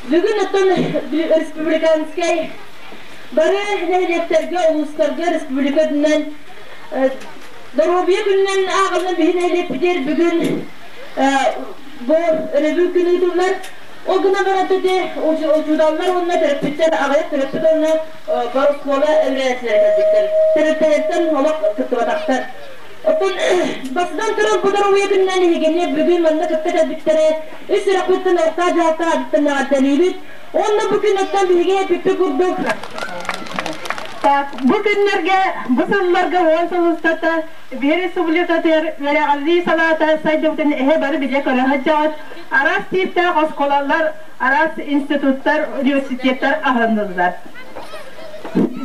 Бүгүн оттон республиканскай бары нэһилиэктэргэ, улуустарга республика үрдүнэн доруобуйа күнүнэн ааҕыллан биһи нэһилиэкпитигэр бүгүн бу өрөбүл күн ыытыллар. Ол гынан баран ити учууталлар уонна төрөппүттэр аҕыйах төрөппүт уонна оскуола үөрэнээччилэрэ кэлбиттэр. Төрөппүттэртэн олох кыттыбатахтар. Оттон бастатан туран бу доруобуйа күнүнэн эһигини бүгүн манна кытта кэлбиттэрэ үс сүрэхпиттэн ортаа дьаһалта аатыттан эҕэрдэлиибит. Уонна бу күн оттон биһиги эппиппит курдук Так, бу күннэргэ, бу сылларга 10 сыл устата биир республикатыгар үөрэҕирии салаата сайдыбытын эһэ бары билэ-көрө сылдьаҕыт. Араас тииптээх оскуолалар, араас институттар, университеттар аһылыннылар.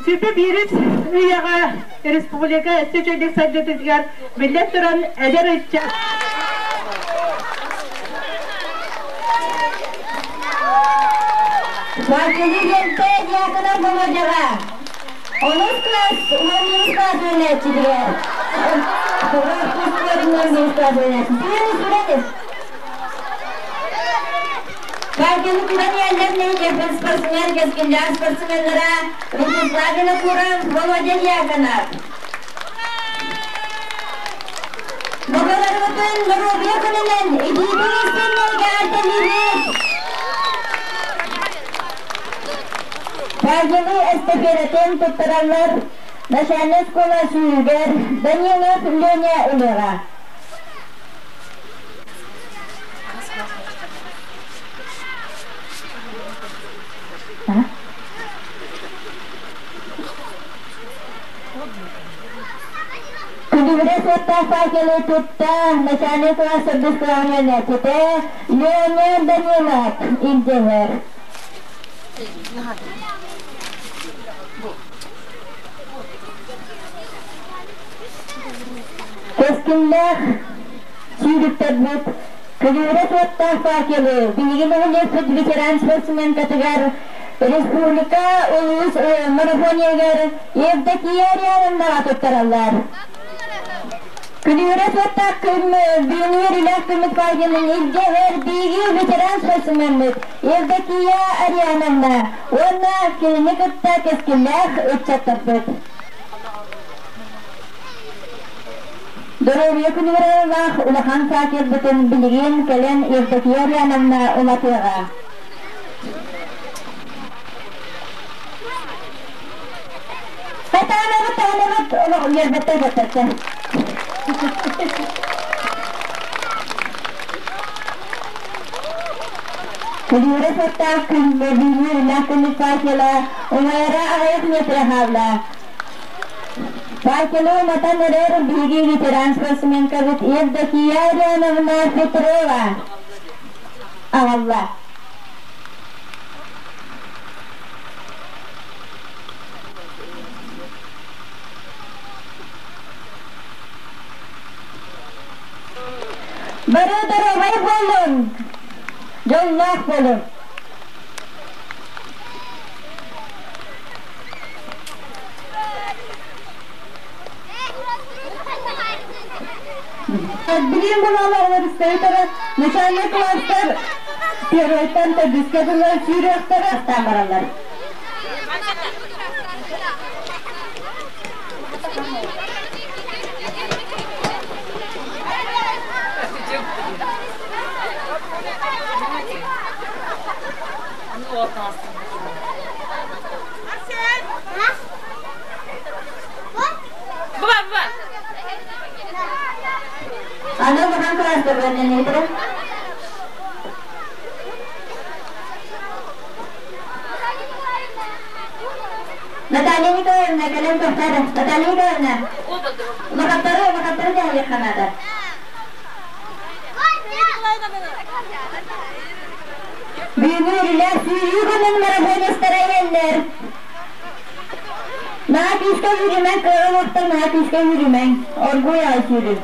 Сүпү биирис үйэҕэ республика өссө үчүгэйдик сайдыытыгар биллэн туран эдэр ыччат Василий Лентэ Дьяконов Володяҕа онус класс уон класс үөрэнээччитигэр уон класс үөрэнээччитигэр Картины куран иһэллэр нэһилиэкпит спортсмен кэскиллээх спортсменнара Вячеслав Винокуров, Володя Дьяконов. Баҕаларбытын доруобуйа күнүнэн итиитин истиннэргэ артылыыбыт! Факелы эстафетатын туттараллар начальнай школа сүүрүгэр Данилов Леня ылыаҕа. Күлүгүрэ суоттаах факелы тутта начальник класс төрдүс кылааһын үөрэнээччитэ Леня Данилов илдьиһэр. Кэскиллээх сүүрүктэрбит күлүгүрэ суоттаах факелы биһиги нэһилиэкпит ветеран спортсменкатыгар республика улуус марафониягар Евдокия Ариановнаҕа туттараллар. Күлүгүрэ суоттаах күн бүгүҥҥү үөрүүлээх күммүт факелын илдьэ иһэр биһиги ветеран спортсмеммыт Евдокия Ариановна уонна кинини кытта кэскиллээх ыччаттарбыт. Доруобуйа күнүгэр аналлаах улахан факелбытын билигин кэлэн Евдокия Ариановна уматыаҕа. Татаанабыт, таанабыт, олох үөрбэттэр бэттэртэн. Күлүүрэ сыттаах күн бөбүүнү үлээх күнүс факела умайара аҕыйах метрэ хаалла. Факелы уматан эрэр биһиги ветеран спортсменкабыт Евдокия Ариановна Петрова аҕалла. Бары доруобай буоллун, дьоллоох буолун! Билим булалар представителя начальный класстар первойтан төрдүскэ дылы сүүрүөхтэрэ астаан бараллар. Аны улахан кылааска бэлэмнэниитэ. Наталья Николаевна, кэлэн тохтоор. Наталья Николаевна, улахаттары, улахаттары дьаһайыахха наада. Бүгүҥҥү үөрүүлээх сүүрүү күнүн марафонистара иһэллэр. Наһаа күүскэ үүрүмэҥ, кыра уоттар наһаа күүскэ үүрүмэҥ. Оргууй аҕай сүүрүҥ.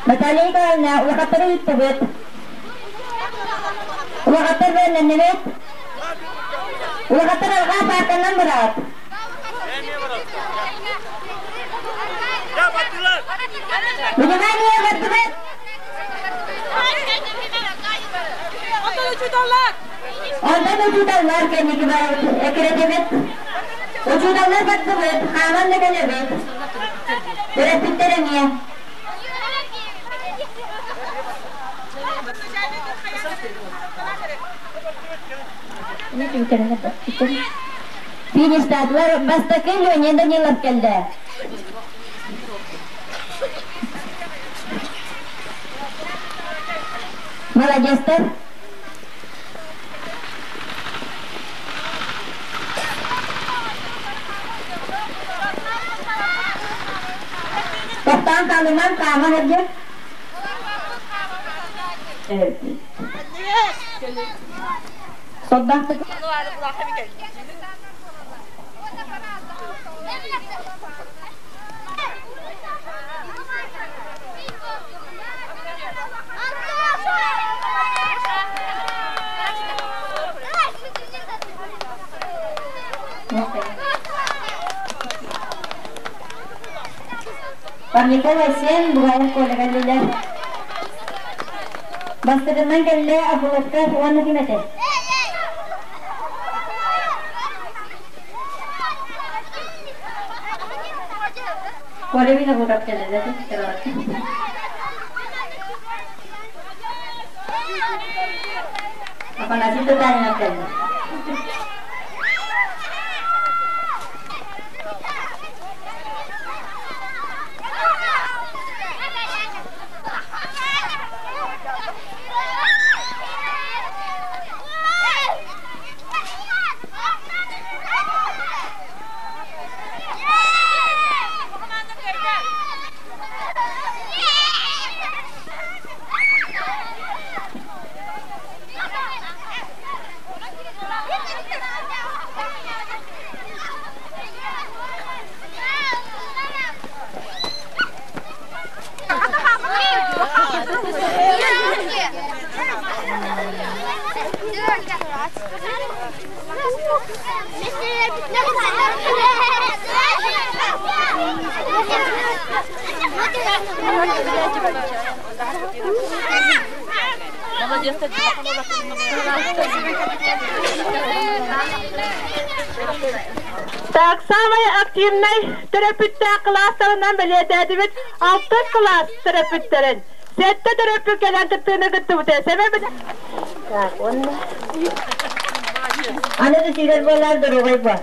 Наталья Николаевна, улахаттары ыыттыбыт. Улахаттар бэлэмнэннибит. Улахаттар алға партанан барат. Внимание, бардыбыт! Онтон учууталлар кэнники барабыт, экирэтибит. Учууталлар бардыбыт, хааман да кэлэбит. Төрөппүттэр эмиэ. Фиништаатылар бастакы Леня Данилов кэллэ. Молодецтар. Тохтоон хаалыман хаама сылдьар. Сордоохтук. Парникова Сен Бугаев Коля кэллилэр. Бастакынан кэллэ Акуловка уонна ким этэ? Коля Виноградов кэллэ. Афанасий Татаринов кэллэ. Так, самый активный төрөппүттээх кылаастарынан бэлиэтээтибит алтыс кылаас төрөппүттэрин. Сэттэ төрөппүт кэлэн кыттыыны кыттыбыта. Себеби Так, онно. Аны да сиигэр буоллар доруобай буол.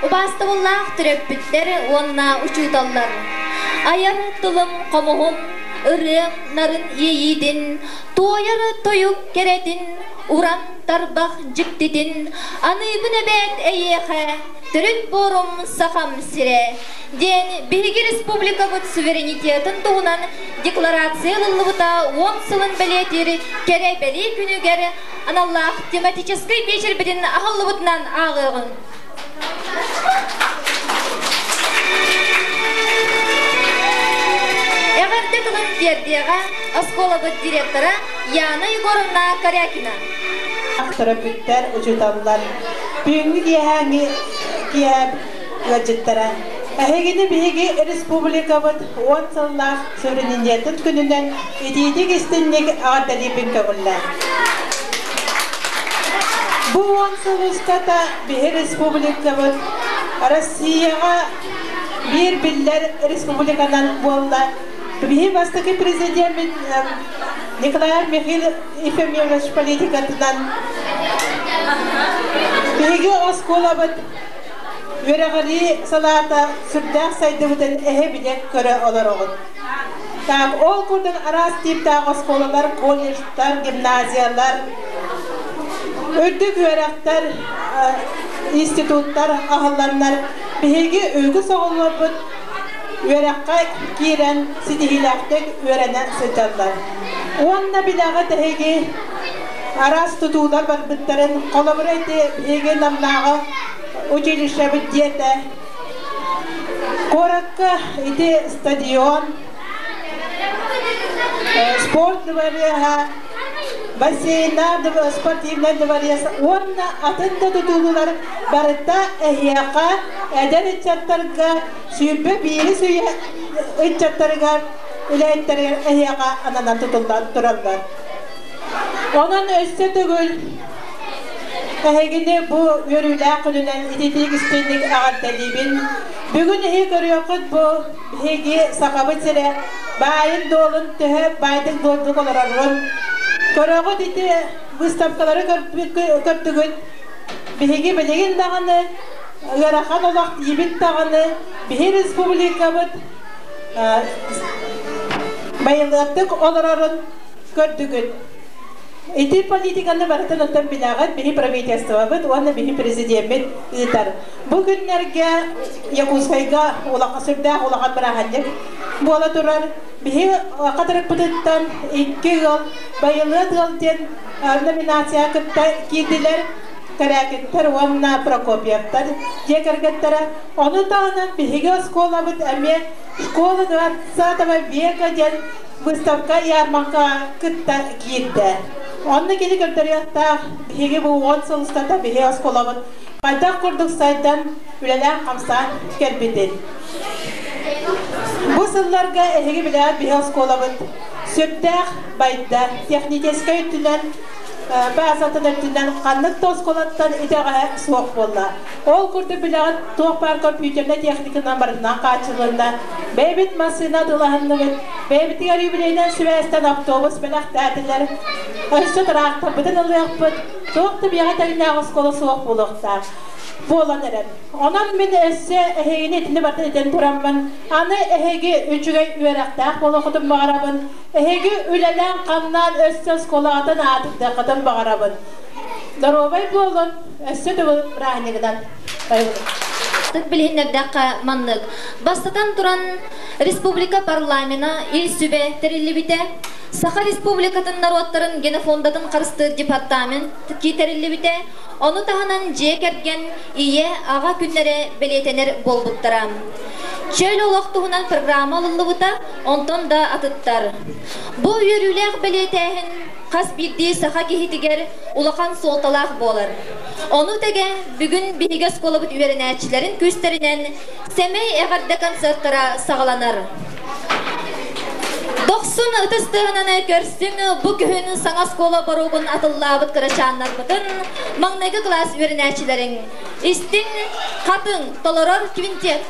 Убаастабыллаах төрөппүттэр уонна учууталлар! Айар тылым хомуһун, ырыам нарын иэйиитин, туойар тойук кэрэтин, уран тарбах дьиктитин аныыбын эбээт эйиэхэ, төрүт буорум Сахам сирэ! диэн биһиги республикабыт суверенитетын туһунан декларация ылыллыбыта уон сылын бэлиэтиир кэрэ бэлиэ күнүгэр аналлаах тематическай биэчэрбитин аһыллыбытынан ааҕыаҕыҥ. Эҕэрдэ тылын тиэрдиэҕэ оскуолабыт директора Яна Егоровна Корякина. Төрөппүттэр, учууталлар, бүгүҥҥү киэһээҥҥи киэһэ ыалдьыттара. Эһигини биһиги республикабыт уон сыллаах суверенитетын күнүнэн итиитик истинник эҕэрдэлиибин көҥүллээх. Бу уон сыл устата биһи республикабыт Россияҕа биир биллэр республиканан буолла. Биһи бастакы президеммит Николаев Михаил Ефимович политикатынан биһиги оскуолабыт үөрэҕирии салаата сүрдээх сайдыбытын эһэ билэ көрө олороҕут. Так, ол курдук араас тииптээх оскуолалар, колледжтар, гимназиялар, үрдүк үөрэхтэр, институттар аһылланнар биһиги үгүс оҕолорбут үөрэххэ киирэн ситиһиилээхтик үөрэнэ сылдьаллар. Уонна билэҕит эһиги араас тутуулар барбыттарын, холобура ити биһиги Намнааҕы училищебыт диэтэ. Куоракка ити стадион, спорт дыбарыаһа, бассейна, спортивнай дыбарыас уонна атын да тутуулар барыта эһиэхэ эдэр ыччаттарга 21 үйэ ыччаттарыгар үлэһиттэригэр эһиэхэ ананан тутуллан тураллар. Онон өссө төгүл эһигини бу үөрүүлээх күнүнэн ититиик истиҥник эҕэрдэлиибин. Бүгүн эһи көрүөххүт бу биһиги Сахабыт сирэ баайын-дуолун төһө баайдык-дуолдук олорорун. Көрөҕүт ити выставкалары көрдүгүт. Биһиги билигин даҕаны ыарахан олох диибит даҕаны биһи республикабыт байылыаттык олорорун көрдүгүт. Ити политиканы барытын оттон билэҕит, биһи правительствобыт уонна биһи президеммит ыытар. Бу күннэргэ Якутскайга улахан сүрдээх улахан бырааһынньык буола турар. Биһи хатырыкпытыттан икки ыал Байылыат ыал диэн номинация кытта киирдилэр. Кэрээкиттэр уонна Прокопьевтар дьиэ кэргэттэрэ. Ону таһынан биһиги оскуолабыт эмиэ «Школа 20 века» диэн выставка ярмарка кытта киирдэ. Онно кини көрдөрүөхтээх биһиги бу уон сыл устата биһи оскуолабыт хайдах курдук сайдан, үлэлээн-хамсаан кэлбитин. Бу сылларга эһиги билээт биһи оскуолабыт сүрдээх байда, техническэй өттүнэн баазатын өттүнэн ханнык да оскуолаттан итэҕэһэ суох буолла. Ол курдук билэҕит туох баар компьютернай техниканан барытынан хааччылынна. Бэйэбит массыына атыылаһынныбыт, бэйэбитигэр юбилейынан сибээстэн автобус бэлэхтээтилэр. Өссө тыраахтарбытын ылыахпыт, туох да биэҕэ тэҥнээх оскуола суох буолуохтаах буолан эрэр. Онон мин өссө эһигини итини барытын этэн тураммын, аны эһиги үчүгэй үөрэхтээх буолуоххутун баҕарабын, Эһиги үлэлээн-хамнаан өссө оскуолаҕытын аатырдыаххытын баҕарабын. Доруобай буолун, өссө төгүл бырааһынньыгынан Тык билиһиннэрдэххэ маннык. Бастатан туран, республика парламена Ил Сүбэ тэриллибитэ. Саха Республикатын норуоттарын генофондатын харыстыыр департамент тэриллибитэ. Ону таһынан дьиэ кэргэн, ийэ, аҕа күннэрэ бэлиэтэнэр буолбуттара. Чөл олох туһунан программа ылыллыбыта, онтон да атыттар. Бу үөрүүлээх бэлиэтээһин хас биирдии саха киһитигэр улахан суолталаах буолар. Ону тэгэ бүгүн биһиги оскуолабыт үөрэнээччилэрин күүстэринэн сэмэй эҕэрдэ концертара саҕаланар. Дохсун ытыс тыаһынан көрсүҥ бу күһүн саҥа оскуола боруогун атыллаабыт кырачааннарбытын маҥнайгы кылаас үөрэнээччилэриҥ истиҥ, хатыҥ, толорор квинтет.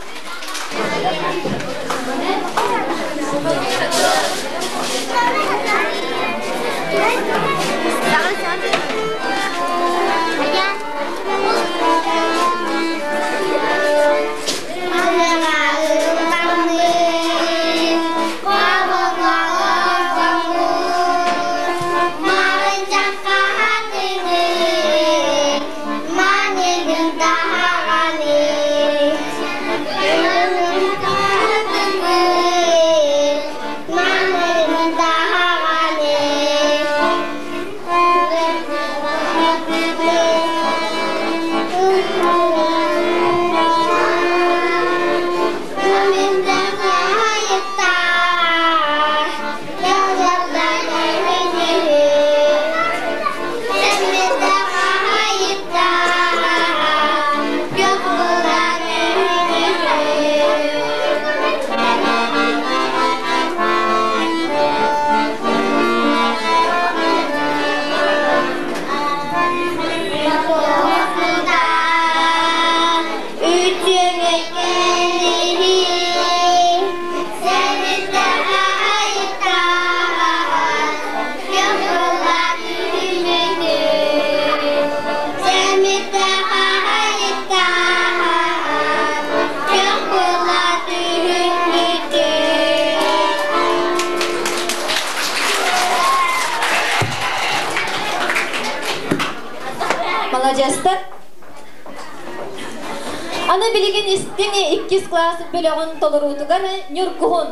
Маладьыастар. Аны билигин истиҥ иккис кылаас бөлөҕүн толоруутугар Ньургуһун.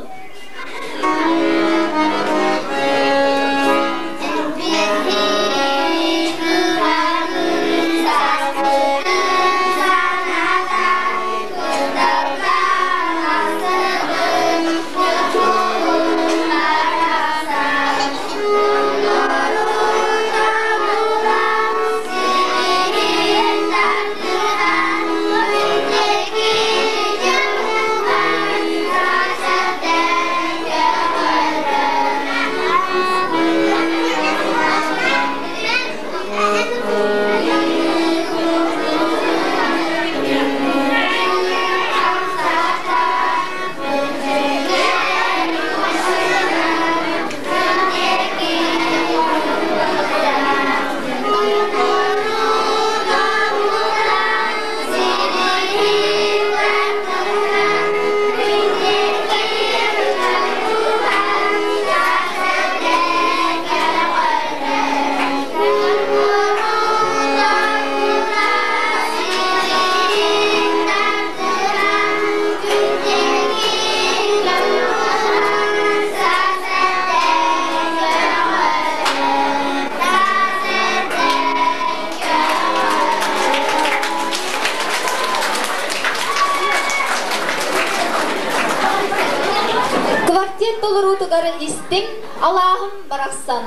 Квартет толоруутугар истиҥ алааһым барахсан.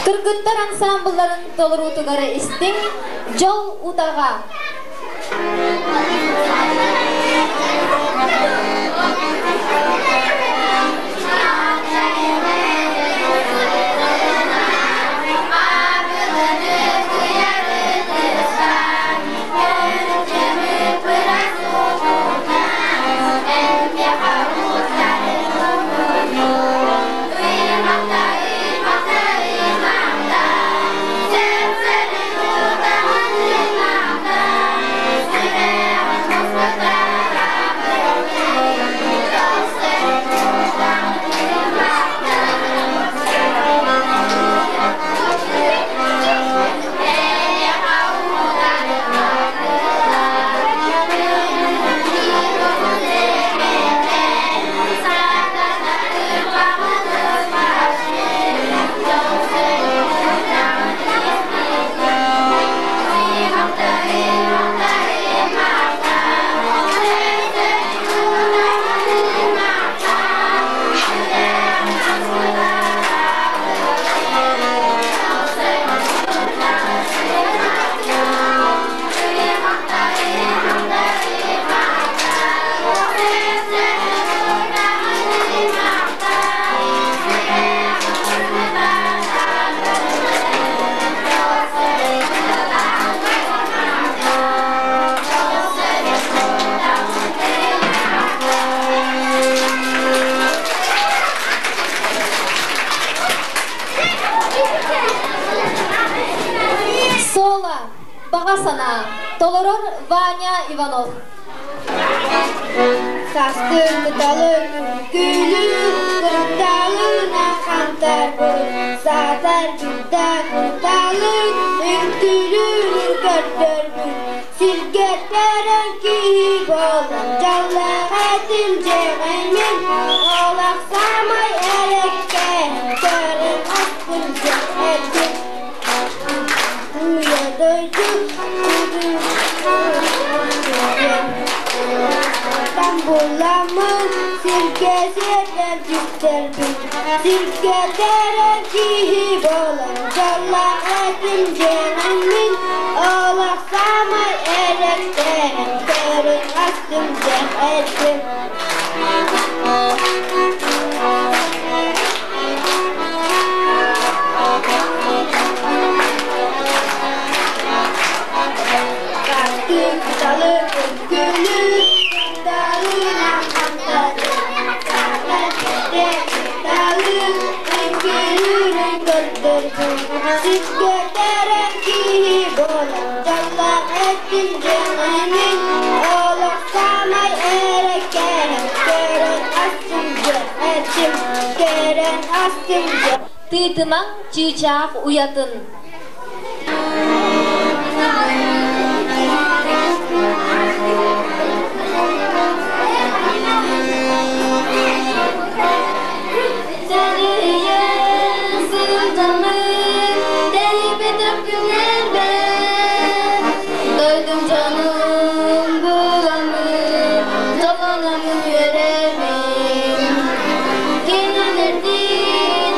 Кыргыттар ансаамбылларын толоруутугар истиҥ Дьол утаҕа. Соло, баҕа санаа, толорор Ваня Иванов. Саскын кыталык күлүк кырталына хантарбыт, саатар килдэ кыталык үҥкүлүүрүн көрдөрбүт, сиргэ тэрэн киһи буолан дьоллоох этим дьиэҕимин, олох саамай эрэккэ көрөн аспын этим. Уйа дойду Тамбуламмын сиргэ сиэтэн түстэрбин, сиргэ тэрэн киһи буолан дьоллоох этим дьиэҕимин, олох саамай эрэккэ диэх этим. Хастыы кыталы үҥкүүлүүр, кыталыынан хантатар. Саха сирэ кыталы үҥкүүлүүрүн көрдөрдүм. Сиргэтэрэн киһи буолан дьоллоох этим дьиэҕинин. Олох саамай эрэкэһин көрөн астым дьиэх этим, көрөн астым дьиэх. Тыытымаҥ чыычаах уйатын. Дойдум дьонум буламмын, дьоллономмун үөрэбин. Кинилэрдиин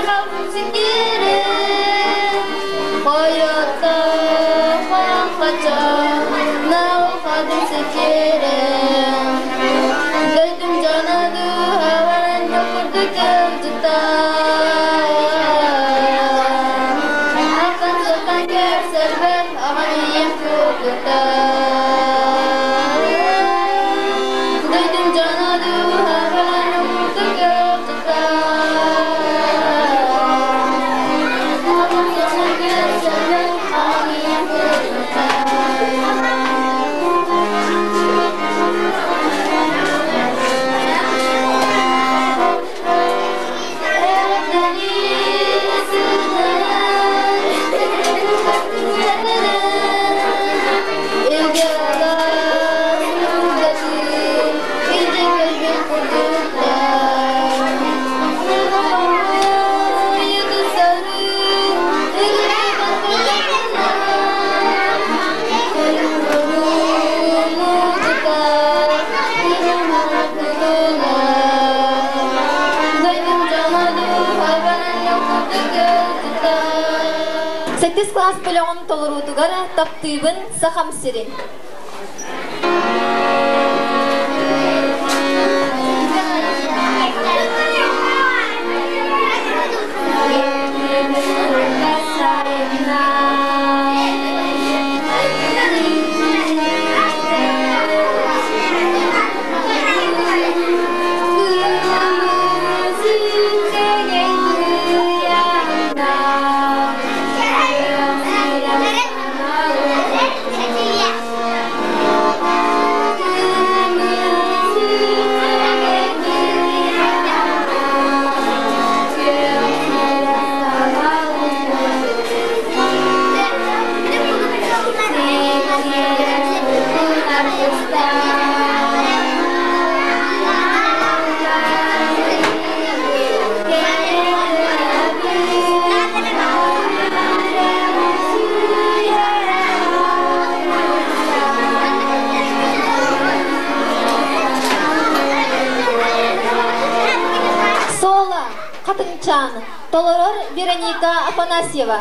халбым сиккиэрин, Хойутта хача, наухадым сиккиэрин. Дойдум дьоно дууһабарын курдук кылдьыттар. Ахтан сылтан көрсөрбөр аҕам ийэм курдуктар. Дойдум дьоно дууһабарын курдук кылдьыттар. Ахтан сылтан көрсөрбөр аҕам ийэм курдуктар. Сэттис класс бөлөҕүн толоруутугар таптыыбын Сахам сирин. Соло Хатыҥчаан толорор Вероника Афанасьева.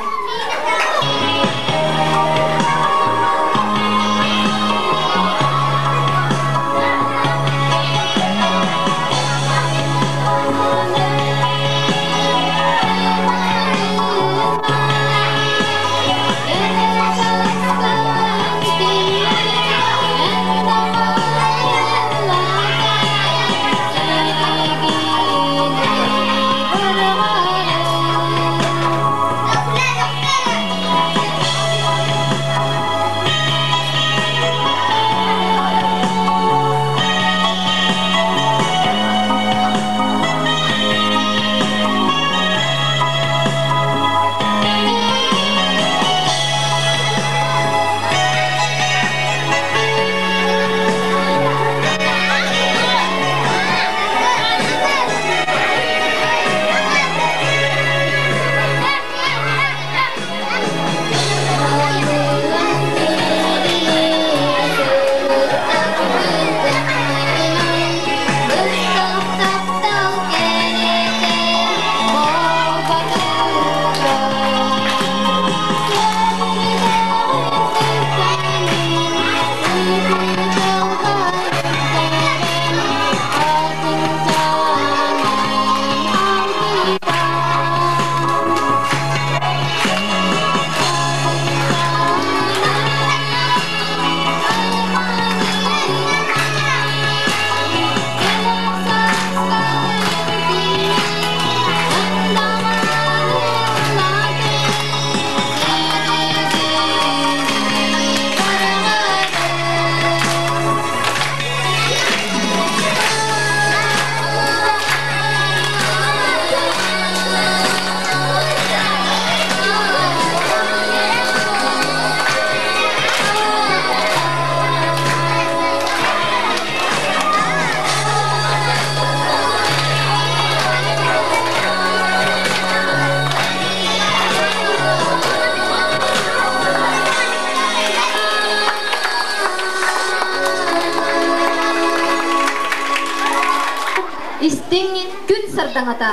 сардаҥата.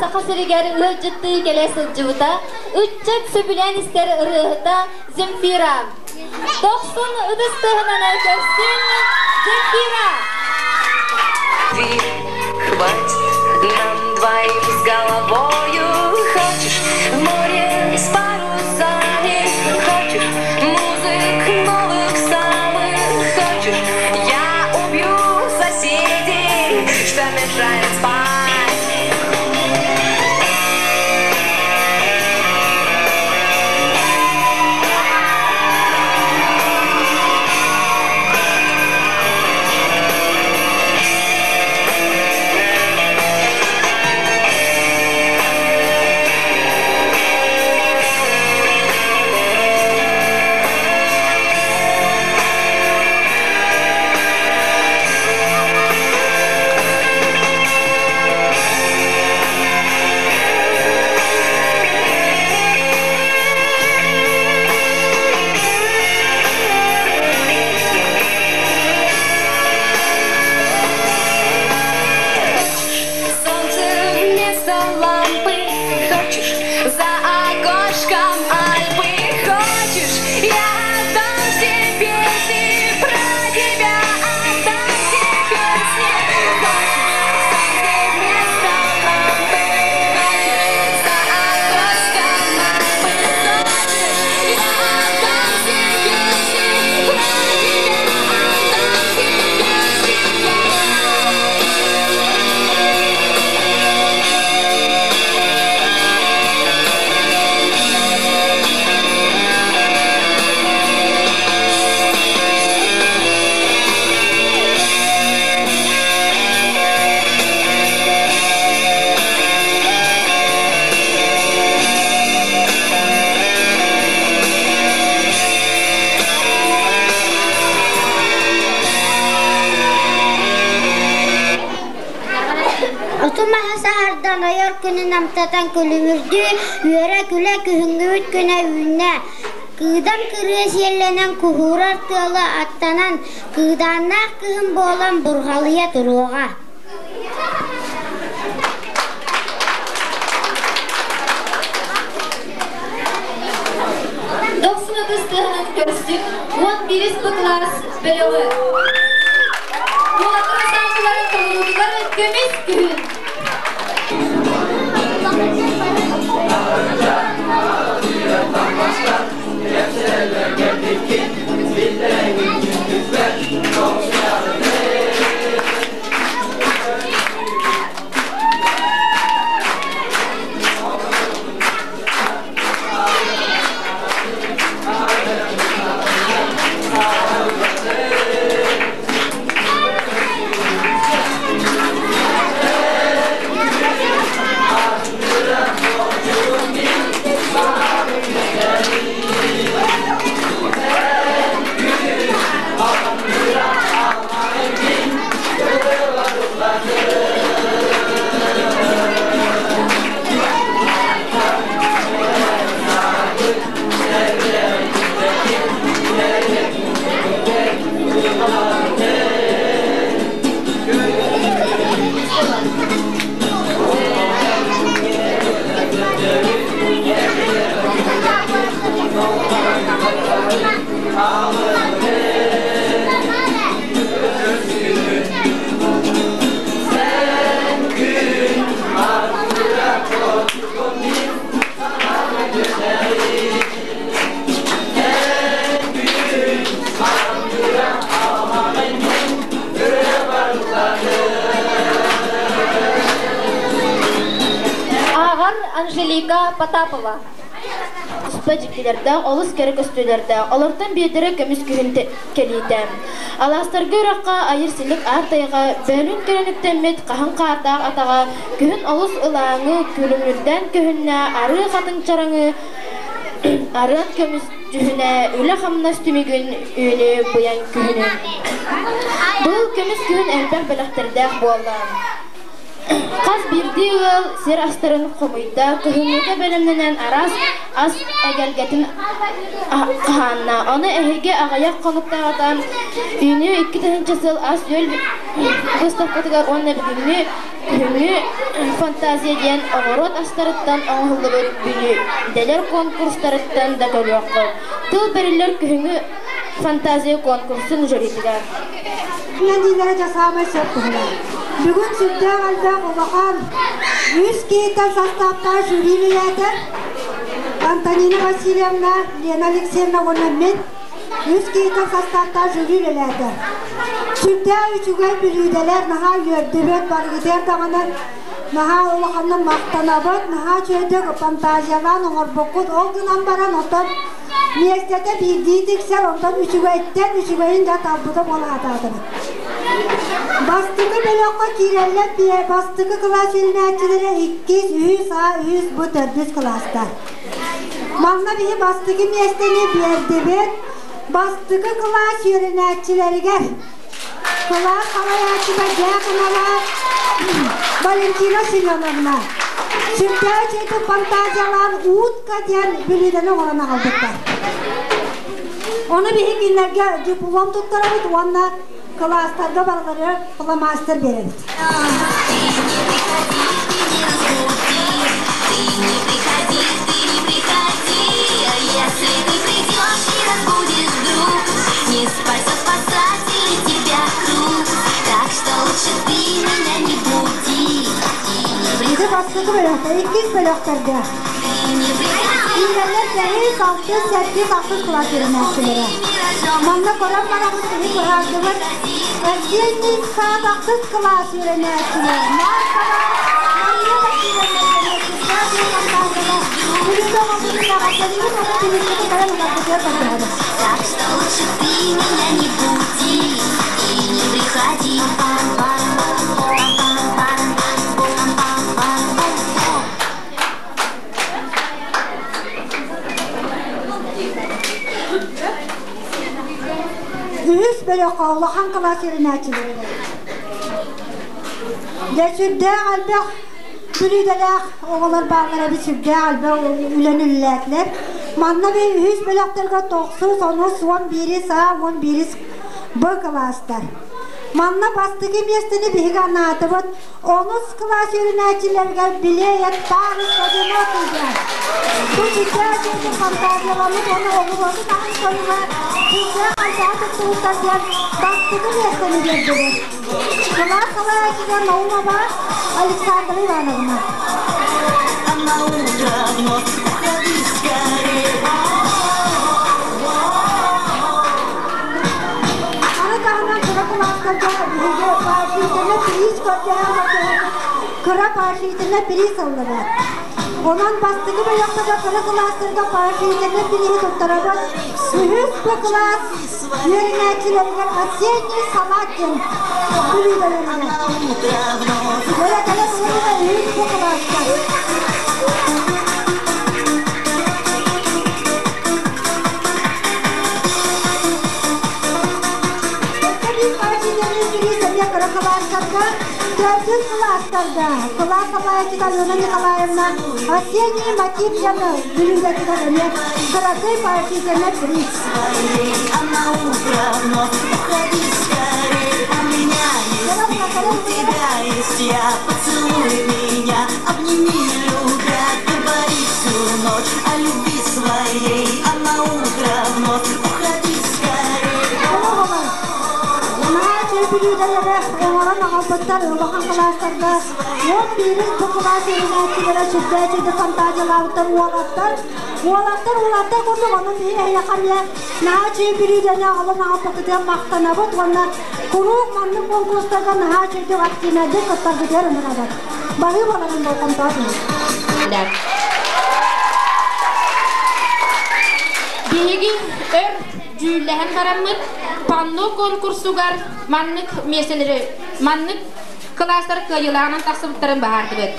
Саха сиригэр ыалдьыттыы кэлэ сылдьыбыта, ыччат сөбүлээн истэр ырыаһыта Земфира. Дохсун ытыс тыаһынан көрсүн Земфира! Хватит нам двоим с головою. Хочешь в море с парусами, хочешь музык новых самых, хочешь я убью соседей, что мешает спать. Солнце вместо лампы, хочешь за окошком Альпы, хочешь я отдам все песни про тебя, отдам все песни. Хочешь солнце вместо лампы, хочешь за окошком Альпы, хочешь я отдам все песни про тебя, отдам все песни я. Оту маһа саһардан ойор күнүн амтатан күлүмүрдүү, үөрэ-күлэ күһүҥҥүбүт күнэ үүннэ. Кыыдам кырыа сиэллэнэн куһуурар тыалы аттанан, кыыдааннаах кыһын буолан бурҕалыйа туруоҕа. Дохсун ытыс тыаһынан көрсүҥ 11 Б кылаас бөлөҕү. Уолаттар ансаамбылларын толоруутугар көмүс күһүн. Ааҕар Анжелика Потапова. Туспа дьиктилэрдээх, олус кэрэ көстүүлэрдээх, олортон биирдэрэ көмүс күһүн кэлиитэ. Алаастарга үрэххэ айыр силик аар тайҕа, бөөлүүн кэлэн үктэммит хаһыҥ хаардаах атаҕа, күһүн олус ылааҥы, күлүмүрдээн көһүннэ, арыы хатыҥ чараҥы, арыан көмүс дьүһүнэ, үлэ-хамнас түмүгүн үүнү быйаҥ күһүнүн. Быйыл көмүс күһүн элбэх бэлэхтэрдээх буолла. Хас биирдии ыал сир астарын хомуйда, кыһыҥҥыга бэлэмнэнэн араас ас эгэлгэтин хаһаанна. Ону эһиги аҕыйах хонуктааҕыта үүнүү 2000 сыл ас-үөл выставкатыгар уонна бүгүҥҥү күһүҥҥү фантазия диэн оҕуруот астарыттан оҥоһуллубут бүлүүдэлэр конкурстарыттан да көрүөххүт. Тыл бэриллэр күһүҥҥү фантазия конкурсун жюритигэр. Дииллэрэ дьэ саамай сөп туһунан. Бүгүн сүрдээх элбэх улахан үс киһиттэн састааптаах жюри үлэлээтэ. Антонина Васильевна, Лена Алексеевна уонна мин үс киһиттэн састааптаах жюри үлэлээтэ. Сүрдээх үчүгэй бүлүүдэлэр наһаа үөрдүбүт, барыгытыгар даҕаны наһаа улаханнык махтанабыт, наһаа үчүгэйдик фантазиялаан оҥорбуккут. Ол гынан баран оттон миэстэтэ биирдии тиксэр, онтон үчүгэйтэн үчүгэйин да талбыта буола сатаатыбыт. Бастакы бөлөххө киирэллэр бастакы кылаас үөрэнээччилэрэ иккис, үһүс А, үһүс Б, төрдүс кылаастар. Манна биһи бастакы миэстэни биэрдибит. Бастакы кылаас үөрэнээччилэригэр кылаас салайааччыта Дьяконова Валентина Семеновна сүрдээх үчүгэйдик фантазиялаан утка диэн бүлүүдэни оҥорон аҕалбыттар. Ону биһи кинилэргэ диплом туттарабыт уонна кылаастарга барыларыгар фломастер биэрэбит. Ити бастакы бөлөхтөр, иккис бөлөхтөргө Киирэллэр бэһис, алтыс, сэттис, ахсыс кылаас үөрэнээччилэрэ. Манна көрөн барабыт киһи быһаардыбыт. Осенний сад ахсыс кылаас үөрэнээччилэрэ Маркова Мария Васильевна Так что лучше ты меня не буди и не приходи. Үһүс бөлөххө улахан кылаас үөрэнээччилэрэ. Дьэ сүрдээх элбэх бүлүүдэлээх оҕолор бааллар эбит сүрдээх элбэх үлэни үлэлээтилэр. Манна би үһүс бөлөхтөргө тохсус, онус, уон биирис А, уон биирис Б кылаастар. Манна бастакы миэстэни биһиги анаатыбыт. Онус кылаас үөрэнээччилэригэр Белеет парус одинокий диэн. Бу сүрдээх үчүгэйдик фантазияламмыт уонна оҕуруоту таһын көрүүгэ сүрдээх элбэҕи туттубуттар диэн бастакы миэстэни биэрдибит. Кылаас салайааччыта Наумова Александра Ивановна. А на утро вновь уходи скорей. Аны таһынан кыра кылаастарга биһиги поощрительнай приз көрдөһөн көрдөһөн кыра поощрительнай приз ыллыбыт. Онон бастакы бөлөхтөргө кыра кылаастарга поощрительнай призи туттарабыт. Үһүс Б кылаас үөрэнээччилэригэр осенний салат диэн бүлүүдэлэригэр. Кэлэ кэлэ үһүс Б кылааска. Кыра кылаастарга, төрдүс кылаастарга кылаас салайааччыта Алена Николаевна осенний мотив диэн бүлүүдэтигэр эмиэ кыракый поощрительный приз. А на утро вновь уходи скорей. У меня есть ты, у тебя есть я. Поцелуй меня, обними, любя, говори всю ночь о любви своей. А на кылаастар, улахан кылаастарга 11 бу кылаас үөрэнээччилэрэ сүрдээх үчүгэй фантазиялаабыттар уолаттар. Уолаттар уолаттар курдук онон биһи эһиэхэ эмиэ наһаа үчүгэй бүлүүдэни аҕалан аҕалбыккытыгар махтанабыт уонна куруук маннык конкурстарга наһаа үчүгэйдик активнайдык кыттаргытыгар ыҥырабыт. Баһыы баларын болҕомтоҕо Биһиги өр дьүүллэһэн бараммыт панно конкурсугар маннык миэстэлэри маннык кылаастар кыайыылааҕынан тахсыбыттарын баһаардыбыт.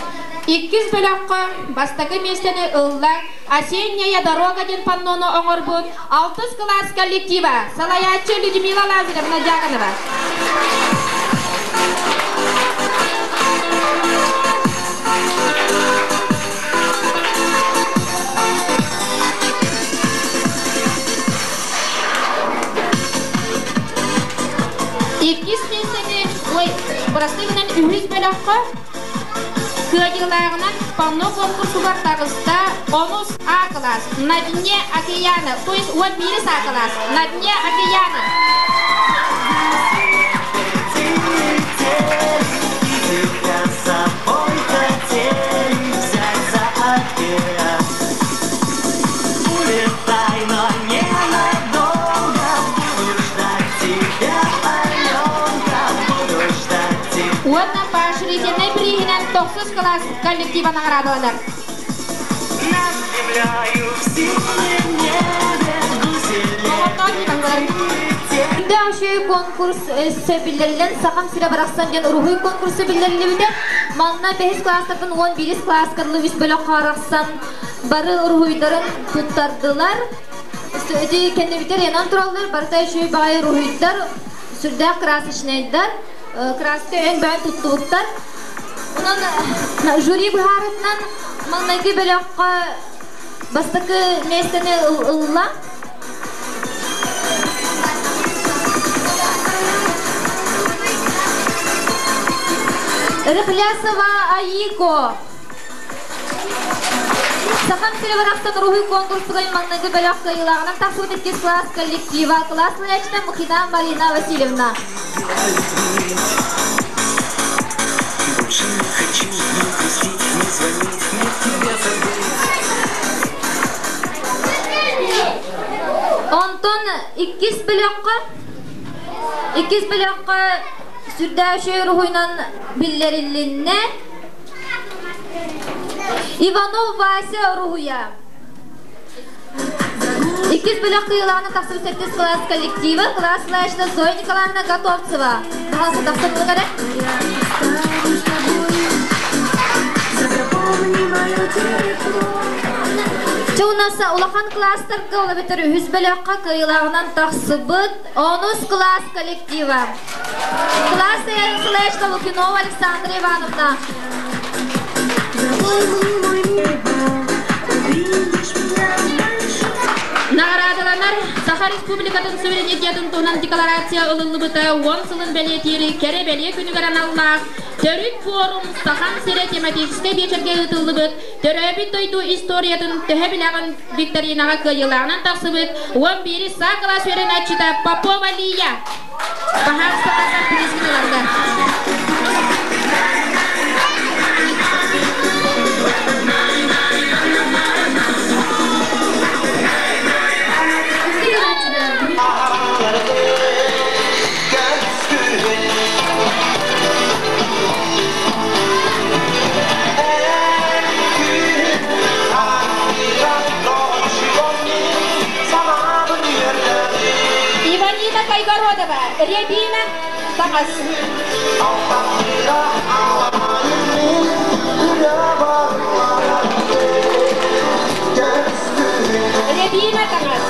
Иккис бөлөххө бастакы миэстэни ылла «Осенняя дорога» диэн паннону оҥорбут алтыс кылаас коллектива, салайааччы Людмила Лазаревна Дьяконова. Иккис миэстэни, ой, бырастыы гынан үһүс бөлөххө кыайыылааҕынан панно конкурсугар таҕыста онус А класс «На дне океана», то есть 11 А класс «На дне океана». Уонна поощрительнай бирииһинэн тохсус кылаас коллектива наҕараадаланар. Үчүгэй конкурс өссө биллэриллэн Сахам сирэ барахсан диэн уруһуй конкурсу биллэриллибитэ. Манна бэһис класстартан 11 класска дылы үс бөлөххө арахсан бары уруһуйдарын туттардылар. Ити кэннибитэр янан тураллар, барыта үчүгэй баҕайы уруһуйдар, сүрдээх красочнайдар, краска өҥ бөөн туттубуттар. Онон жюри быһаарытынан маҥнайгы бөлөххө бастакы миэстэни ылла. Рыхлясова Аико. Сахам сири барахсан уруһуй конкурсугар маҥнайгы бөлөх кыайыылааҕынан тахсыбыт иккис класс коллектива, класс салайааччыта Мухина Марина Васильевна. Онтон иккис бөлөххө иккис бөлөххө сүрдээх үчүгэй уруһуйунан биллэрилиннэ Иванов Вася уруһуйа. Иккис бөлөх кыайыылааҕынан тахсыбыт сэттис кылаас коллектива, кылаас салайааччыта Зоя Николаевна Готовцева. Баҕаласа тахсан ылыҥ эрэ. Чэ у нас улахан класстарга ол эбэтэр үһүс бөлөххө кыайыылааҕынан тахсыбыт онус кылаас коллектива. Кылаас салайааччыта Лукинова Александра Ивановна. Наҕараадаланар Саха Республикатын суверенитетын туһунан декларация ылыллыбыта 10 сылын бэлиэтиир кэрэ бэлиэ күнүгэр аналлаах Төрүт форум Сахам сирэ тематическай биэчэргэ ыытыллыбыт Төрөөбүт дойду историятын төһө билэҕин викторинаҕа кыайыылааҕынан тахсыбыт 11 саа кылаас үөрэнээччитэ Попова Лия. Баһаалыста тахсан призгин ыларга. Иванина Кайгородова, Рябина Саҥас. Рябина Таҥас.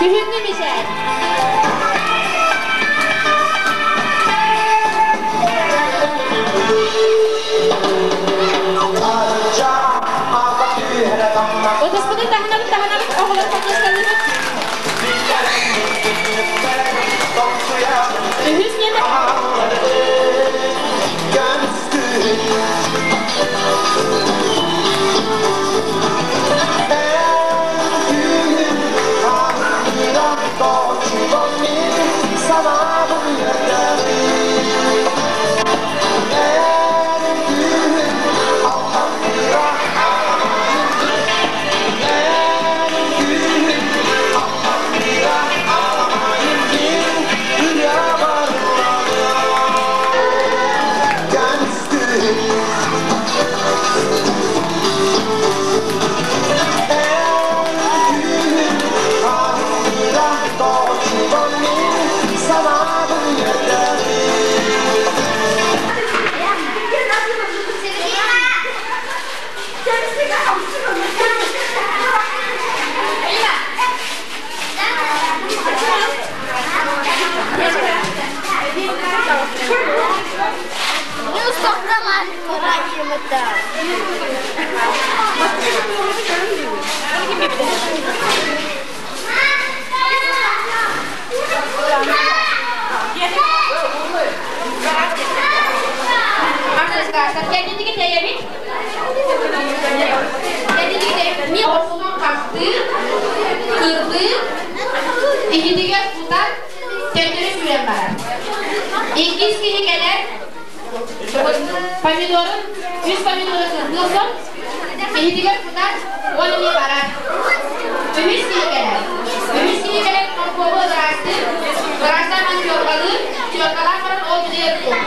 Күһүҥҥү мичээр. Үһүс миэтэ Иһитигэр кутан, төттөрү сүүрэн барар. Иккис киһи кэлэр, помидорун, үс помидору кырбыы охсон, иһитигэр кутан, уон эмиэ барар. Үһүс киһи кэлэр. Үһүс киһи кэлэн моркуобу ыраастыыр, ыраастаан маны чуоркалыыр, чуоркалаан баран ол билигэр кутар.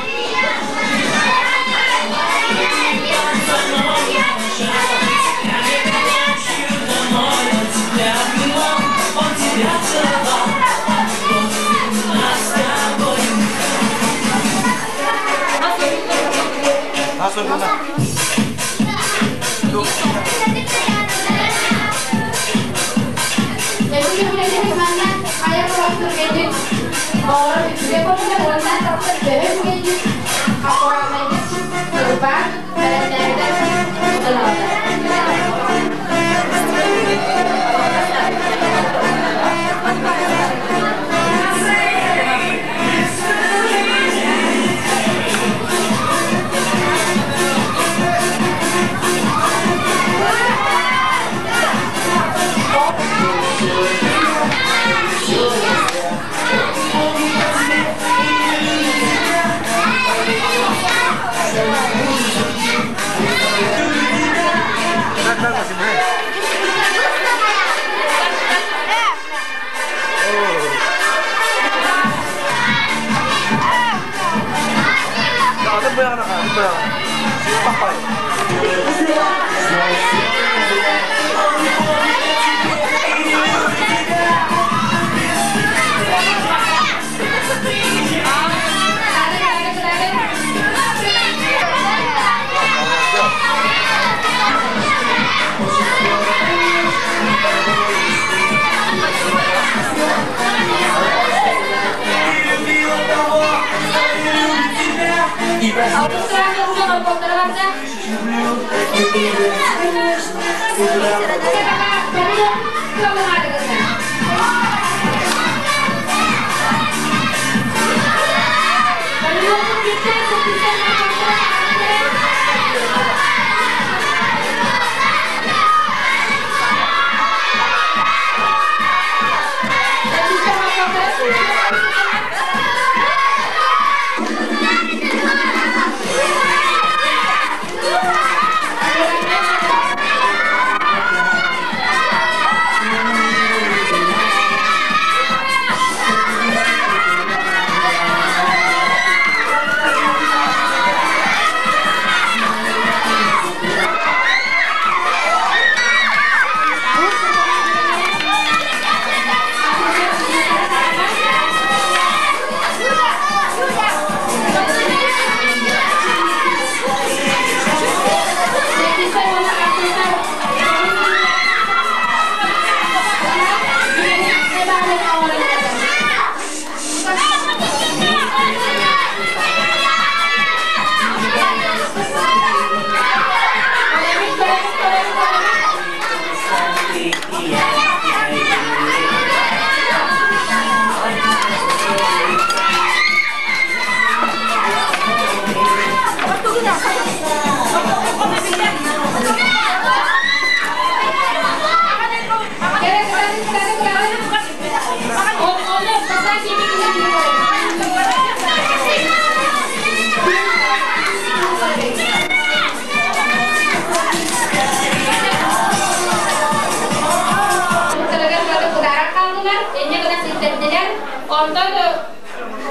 хааллылар, инньэ гынан ситтэрдилэр. Онтон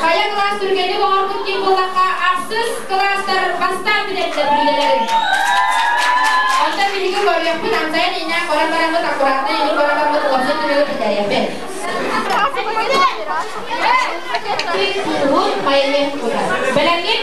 хайа кылаас түргэнник оҥорбут ким буоллахха, ахсыс кылаастар бастаан бүтэрдилэр бүлүүлэлэрин. Онтон биһиги көрүөхпүт, амсайан ииннээн көрөн бараммыт, аккуратно иһин көрөн бараммыт, уопсай түмүгү биллэриэхпит. Туһун майонез кутар. Бэлэмҥин?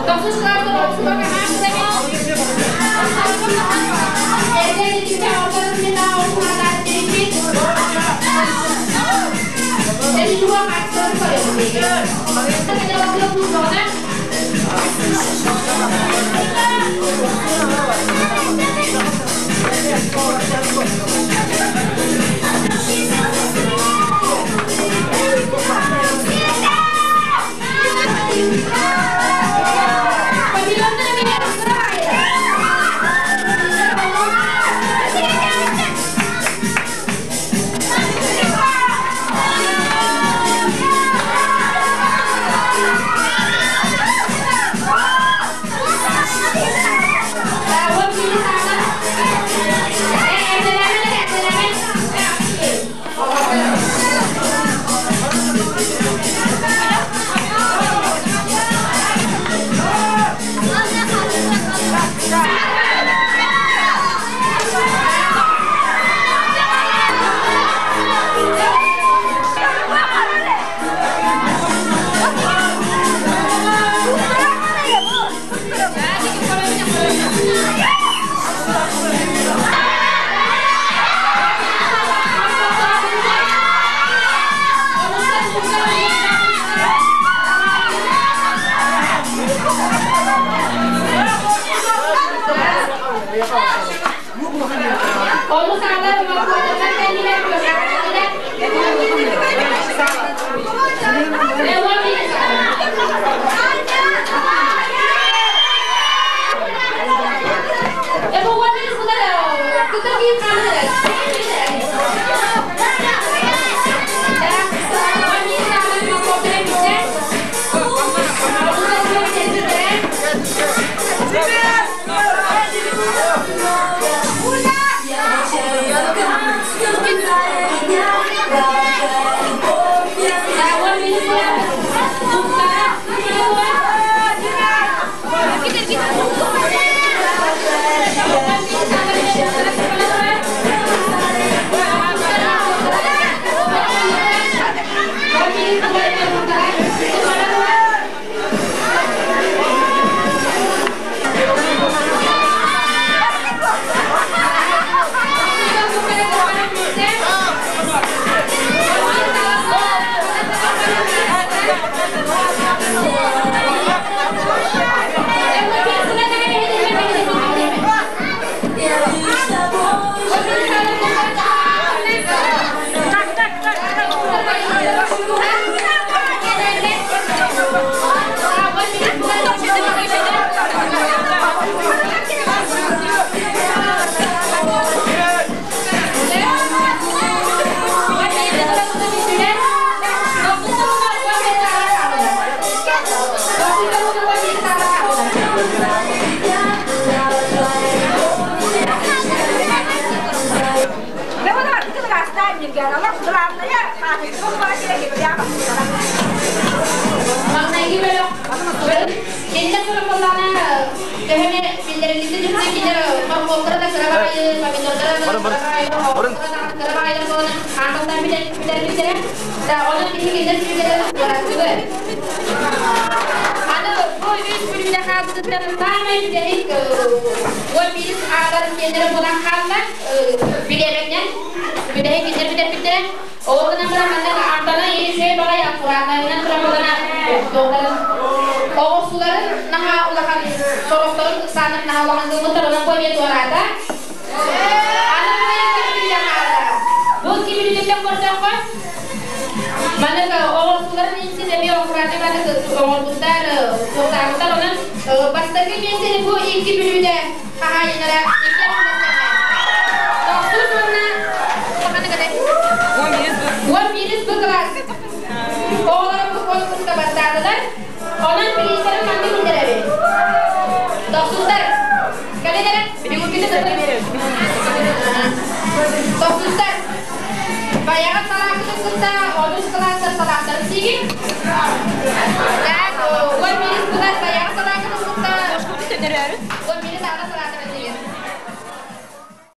Тохсус кылааска тохсуга Ону саалар моркуотаннар кэллилэр, көмөҕө Маҥнайгы бөлөх Кинилэр туран төһөнү биллэриллибит үрдүнэн кинилэр моркуоптара да кыра баҕайы, помидордара да кыра баҕайы, оҕурсура да кыра баҕайылар буолан аан бастаан бүтэрбиттэрэ. Да, онон биһиги кинилэр түмүктэрин туораттыбыт. Аны бу үс бүлүүдэ хаалбытыттан саамай бүтэһик 11 ааларын киэннэрэ буолан хаалла. Билиэбэтинэн бүтэһик кинилэр бүтэрбиттэрэ. Ол гынан баран манна Антона үчүгэй баҕайы аккуратнайынан туран балана туохтарын оҕурсуларын наһаа улахан сорохторун ыксааннар наһаа улахан гыммыттар онон бу эмиэ туораата. Аны бу ким хаалла. Бу ким бүлүүтүттэн көрдөххө маннык оҕурсуларын инсин эмиэ аккуратнай маннык оҥорбуттар туохтаабыттар онон бастакы миэстэни бу икки бүлүүдэ хаһаайыннара икки Тохсус уонна Бэһистэрин маннык биллэрэбит. Тохсустар. Кэлин эрэ. Тохсустар. Баяҕыт салааккытын кытта онус кылаастар салааттарын сиигин. Так, 11 кылаас баяҕыт.